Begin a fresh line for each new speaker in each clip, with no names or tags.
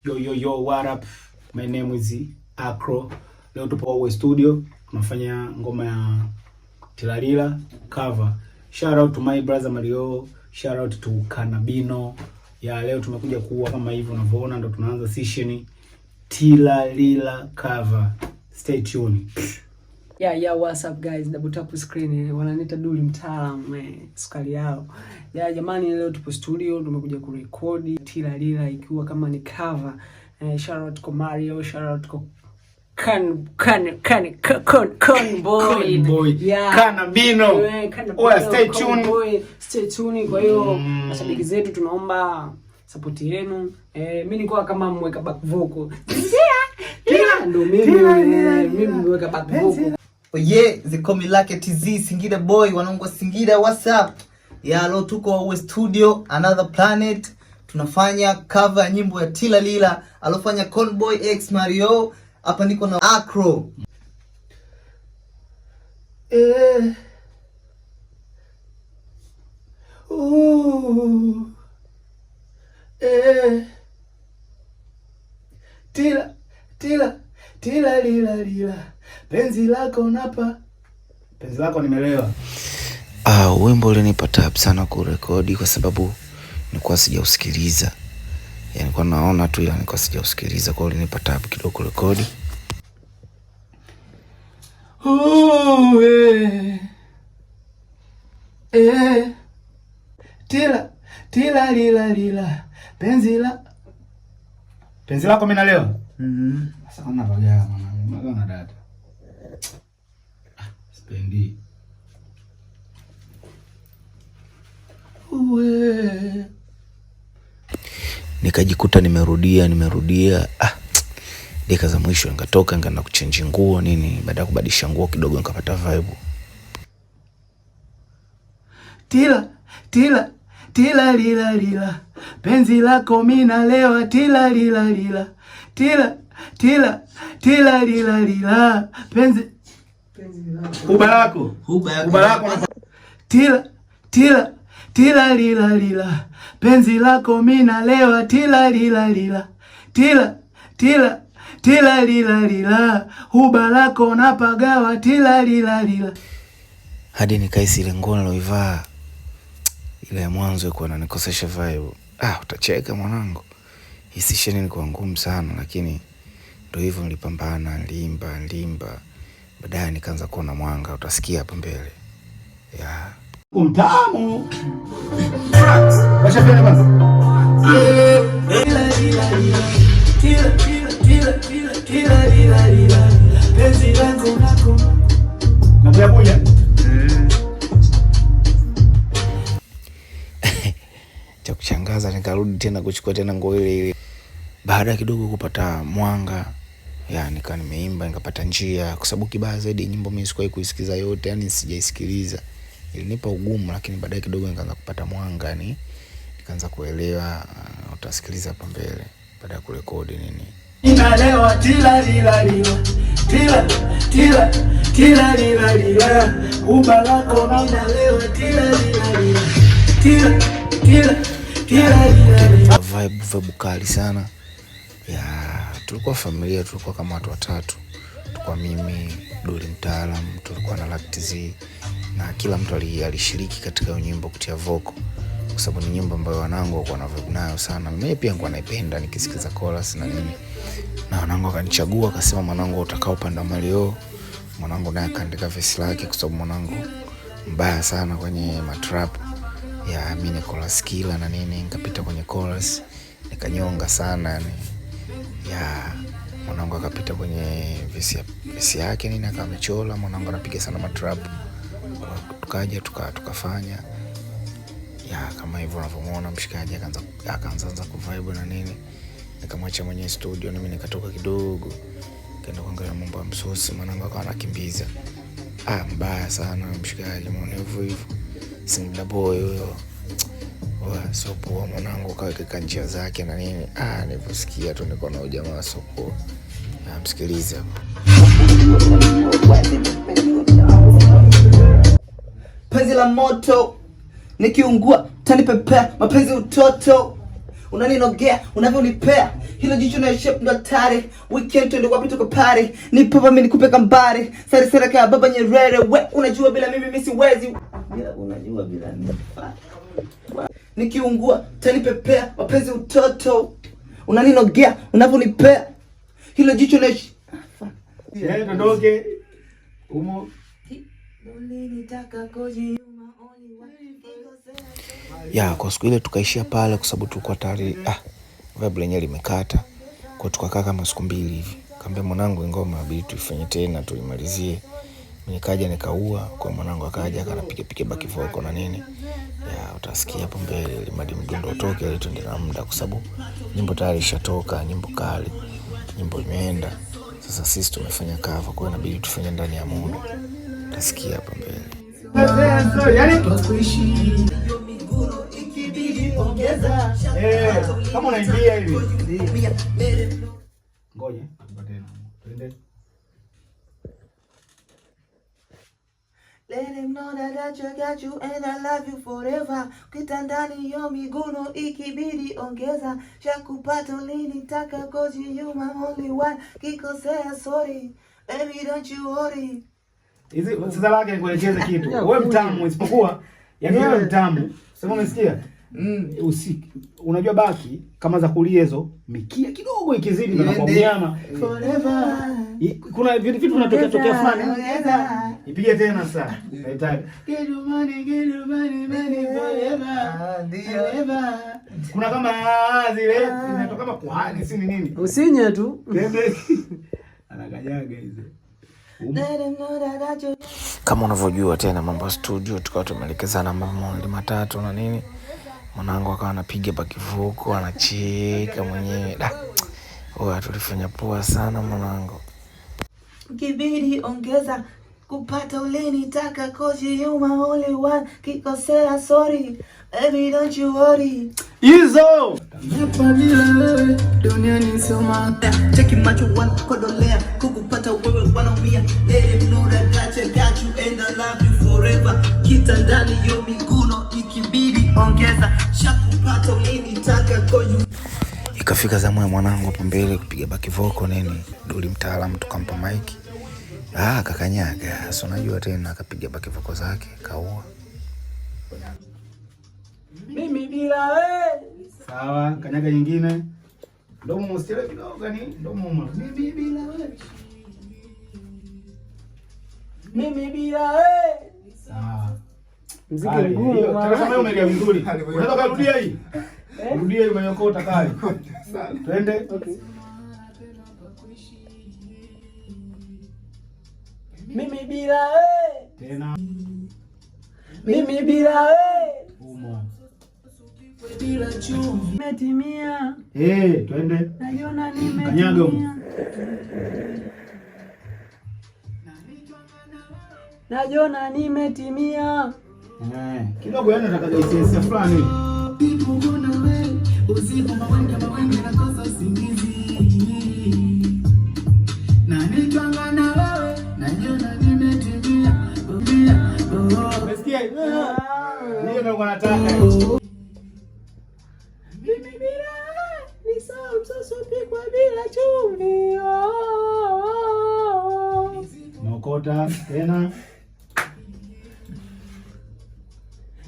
Yo, yo, yo, what up? My name is Acro. Leo tupo Waue Studio tunafanya ngoma ya Tilalila cover. Shout out to my brother Mario, shout out to Kanabino. Ya leo tumekuja kuua kama hivi unavyoona, ndo tunaanza session Tilalila cover. Stay tuned.
Yeah, what's up guys? Double tap screen, wananiita Duli mtaalamu, sukari yao. Yeah, jamani, leo tupo studio tumekuja kurekodi Tilalila ikiwa kama ni cover. Shout out kwa Mario, shout out kwa Kan kan kan kan kan boy.
Con boy.
Yeah.
Kanabino.
Kanabino.
Oya, stay
Con
tuned.
Boy. Stay tuned. Kwa hiyo mashabiki zetu tunaomba support yenu. Mimi nilikuwa kama mweka back vocal. Yeah, ndo mimi mweka back vocal.
Oh yeah, they call me Lucky TZ, Singida boy, wanangu wa Singida, what's up? Ya leo tuko Waue Studio, another planet. Tunafanya cover ya nyimbo ya Tila Lila alofanya Conboy X Mario. Hapa niko na Acro.
Ooh. Eh. Tila, tila, tila lila lila. Penzi lako napa. Penzi lako nimelewa.
Ah, wimbo ulinipa tabu sana kurekodi kwa sababu nilikuwa sijausikiliza. Yaani nilikuwa naona tu ila nilikuwa sijausikiliza, kwa hiyo ulinipa tabu kidogo kurekodi.
Ooh, eh. Eh. Tila, tila lila lila. Penzi la Penzi lako mimi nalewa. Sasa kama pagala mwanangu, mwana dada. Ah, sipendi. Uwe.
Nikajikuta nimerudia nimerudia, dakika za mwisho nikatoka nikaenda kuchange nguo nini. Baada ya kubadilisha nguo kidogo nikapata vibe.
Tila, tila, tila lila lila. Penzi lako mimi nalewa tila lila lila. Tila, tila, tila lila lila. Penzi Huba lako.
Huba
Huba lako. Tila, tila, tila lila lila. Penzi lako mimi nalewa tila lila lila. Tila, tila, tila lila lila. Huba lako napagawa tila lila lila.
Hadi nikahisi ile nguo niloivaa ile ya mwanzo ilikuwa inanikosesha vibe. Ah, utacheka mwanangu. Hii session ilikuwa ngumu sana, lakini ndio hivyo, nilipambana, niliimba, niliimba. Baadaye nikaanza kuona mwanga, utasikia hapo mbele. Yeah.
Mtamu. Washa pia kwanza. Tila lila lila. Tila tila tila tila lila lila. Penzi lako lako. Nakuja kuja.
Cha kushangaza nikarudi tena kuchukua tena nguo ile ile. Baada kidogo kupata mwanga, ya nika nimeimba nikapata njia, kwa sababu kibaya zaidi nyimbo mimi sikuwahi kuisikiza yote, yani sijaisikiliza. Ilinipa ugumu, lakini baadaye kidogo nikaanza kupata mwanga, yani nikaanza kuelewa. Utasikiliza hapo mbele baada ya kurekodi nini.
Ninalewa tila lila lila. Tila tila tila lila lila. Huba lako ninalewa tila lila lila. Tila tila tila lila lila.
Vibe kali sana. Ya, tulikuwa familia, tulikuwa kama watu watatu. Tulikuwa mimi, Duli mtaalam, tulikuwa na Lucky TZ, na kila mtu alishiriki katika hiyo nyimbo kutia vocal, kwa sababu ni nyimbo ambayo wanangu walikuwa na vibe nayo sana. Mimi pia nilikuwa naipenda nikisikiza chorus na nini. Na wanangu akanichagua akasema, mwanangu utakao upande Mario. Mwanangu naye akaandika verse lake, kwa sababu mwanangu mbaya sana kwenye matrap. Ya, mimi ni chorus killer na nini, nikapita kwenye chorus nikanyonga sana yani. Ya, mwanangu akapita kwenye verse yake nini, akawa amechola. Mwanangu anapiga sana matrap. Tukaja tukafanya. Ya, kama hivyo unavyomuona mshikaji akaanza kuvibe na nini. Nikamwacha mwenyewe studio, mimi nikatoka kidogo kaenda kuangalia mambo ya msosi. Mwanangu akawa anakimbiza. Ah, mbaya sana mshikaji, muone hivyo hivyo. Singida boy huyo. Oa, sio poa mwanangu, kaweka njia zake na nini. Ah, niliposikia tu niko na ujamaa sio poa. Ah, msikilize hapo.
Penzi la moto nikiungua tanipepea, mapenzi utoto unaninogea unavyonipea Hilo jicho na shape ndo hatari. Weekend twende wapi tuko party. Nipe mimi nikupe kambare. Sare sare kaya baba Nyerere. We unajua bila mimi mimi siwezi. Bila unajua bila mimi. Nikiungua tanipepea mapenzi utoto. Unaninogea unavyonipea. Hilo jicho na
Eh, dondoke. Umo.
Ya, kwa siku ile tukaishia pale kwa sababu tulikuwa tayari vibe lenyewe limekata. Kwa tukakaa kama siku 2 hivi. Kaambia mwanangu, ngoma inabidi tuifanye tena tuimalizie. Nikaja nikaua, kwa mwanangu akaja akanapiga piga back vocal na nini. Ya, utasikia hapo mbele ili mradi mdundo utoke ili tuende na muda kwa sababu nyimbo tayari ishatoka, nyimbo kali, nyimbo imeenda. Sasa sisi tumefanya cover, kwa hiyo inabidi tufanye ndani ya muda. Utasikia hapo mbele.
Yaani kama unaingia hivi. Ngoja, tupate. Twende.
Let him know that I got you and I love you forever. Kitandani yo miguno ikibidi ongeza. Shakupata ulinitaka cause you my only one. Kikosea sorry, baby don't you worry.
Hizi sasa lake nikuelekeze kitu. Wewe mtamu isipokuwa yaani wewe mtamu. Sema umesikia? Usiku. Unajua baki kama za kulia hizo mikia kidogo ikizidi na kwa mnyama.
Forever.
Kuna vitu vinatokea tokea fulani. Ipige tena sasa. Nahitaji. Get your money, get your money, money forever. Forever. Kuna kama zile inatoka kama kuhani si ni nini?
Usinye tu.
Twende. Anakanyaga hizo.
Kama unavyojua tena mambo ya studio, tukawa tumeelekezana mambo mawili matatu na nini. Mwanangu akawa anapiga bakivuko, anacheka mwenyewe. Da. Oya, tulifanya poa sana mwanangu.
Kibidi ongeza kupata ulinitaka cause you my only one. Kikosea sorry, baby don't you worry.
Hizo.
Cheki macho wanakodolea, kukupata wewe wanaumia. Let him know that I got you and I love you forever. Kitandani yo miguno ikibidi ongeza. Shakupata ulinitaka cause you.
Ikafika zamu ya mwanangu hapo mbele kupiga back vocal nini. Duli mtaalamu tukampa mic. Kakanyaga. Si unajua tena akapiga back vocal zake, kaua.
Mimi bila wewe.
Sawa, kanyaga nyingine. Ndomo mstile kidogo ni ndomo. Mimi bila wewe.
Mimi bila wewe.
Sawa.
Muziki mgumu.
Kama wewe umelia vizuri. Unaweza kurudia hii? Rudia hii umeokota kali. Twende.
Okay. Mimi bila wewe.
Tena.
Mimi bila wewe.
Umo.
Bila chumvi. Nimetimia.
Twende.
Naiona
Kanyaga.
nimetimia. Najiona nimetimia.
Kidogo yani nataka hisia fulani.
Usiku mawenge mawenge nakosa usingizi. Na nitwanga na wewe, najiona nimetimia.
Umesikia? Hiyo ndio nataka.
Mimi bila ni sawa msosi upikwa bila chumvi.
Mokota tena.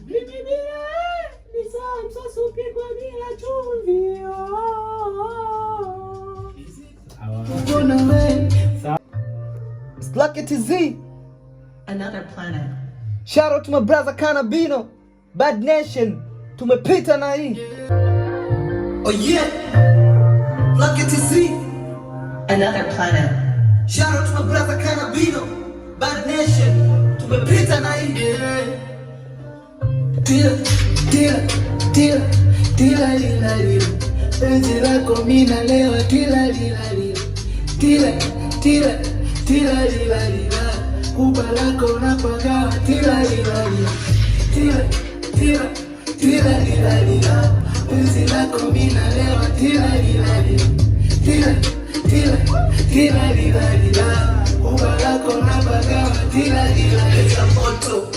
Mimi bila ni sawa msosi upikwa bila chumvi.
Sawa.
It's Lucky TZ.
Another planet.
Shout out to my brother Kanabino. Bad Nation. Tumepita na hii. Oh yeah. Lucky TZ.
Another planet.
Shout out to my brother Kanabino. Bad Nation. Tumepita na hii.
Tila, tila, tila, tila, lila, lila. Penzi lako mina leo, tila, lila, lila. Tila, tila, tila, lila, lila. Kuba lako napagawa, tila, lila, lila. Tila, tila, tila, lila, lila. Penzi lako mina leo, tila, lila, lila. Tila, tila, tila, lila, lila. Kuba lako napagawa, tila, lila, lila.
Moto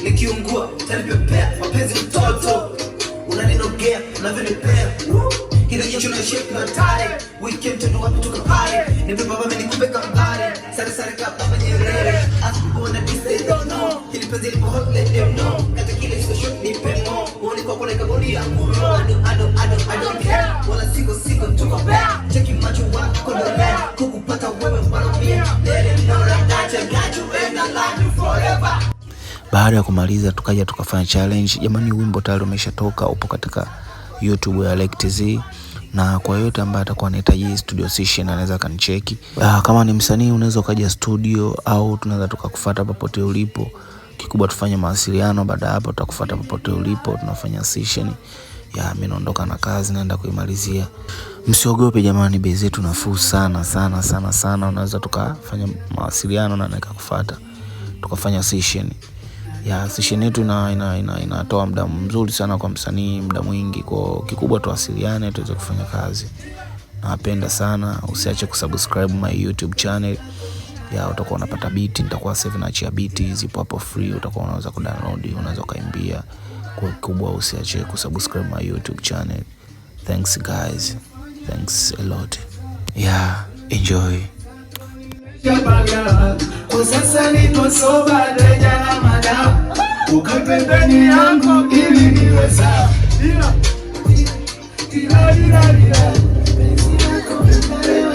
nikiungua tanipepea, mapenzi mtoto unaninogea unavyonipea. Kile kicho na shake na tare. Weekend tundo wapi tukapare. Nipe baba mimi nikupe kambare. Sare sare ka baba Nyerere. Ask people wanna this they don't know. Hili penzi lipo hot let them know. Kata kile sio short nipe mo. Uone kwa kule kabodi ya nguruwe. I don't, I don't, I don't, I don't care. Wala siko siko tuko back. Cheki macho wako ndo kukupata wewe wanaumia. Let them know that I got you and I love you forever.
Baada ya kumaliza tukaja tukafanya challenge. Jamani, wimbo tayari umeshatoka, upo katika YouTube ya Lake TZ, na kwa yote ambaye atakuwa anahitaji studio session anaweza akanicheki. Kama ni msanii unaweza ukaja studio au tunaweza tukakufuata popote ulipo. Kikubwa tufanye mawasiliano, baada ya hapo tutakufuata popote ulipo, tunafanya session. Ya mimi naondoka na kazi naenda kuimalizia. Msiogope jamani, bei zetu nafuu sana sana sana sana. Unaweza tukafanya mawasiliano na nikakufuata tukafanya session. Ya session yetu inatoa muda mzuri sana kwa msanii, muda mwingi. Kwa kikubwa tuwasiliane tuweze kufanya kazi. Nawapenda sana, usiache kusubscribe my YouTube channel. Ya utakuwa unapata beat, nitakuwa sasa hivi naachia beat zipo hapo free, utakuwa unaweza kudownload, unaweza ukaimbia. Kwa kikubwa usiache kusubscribe my YouTube channel. Thanks guys. Thanks a lot. Yeah, enjoy.
Kwa sasa niko sober, deja na madawa. Ukae pembeni yangu ili niwe sawa. Ila, ila, ila, ila. Penzi lako.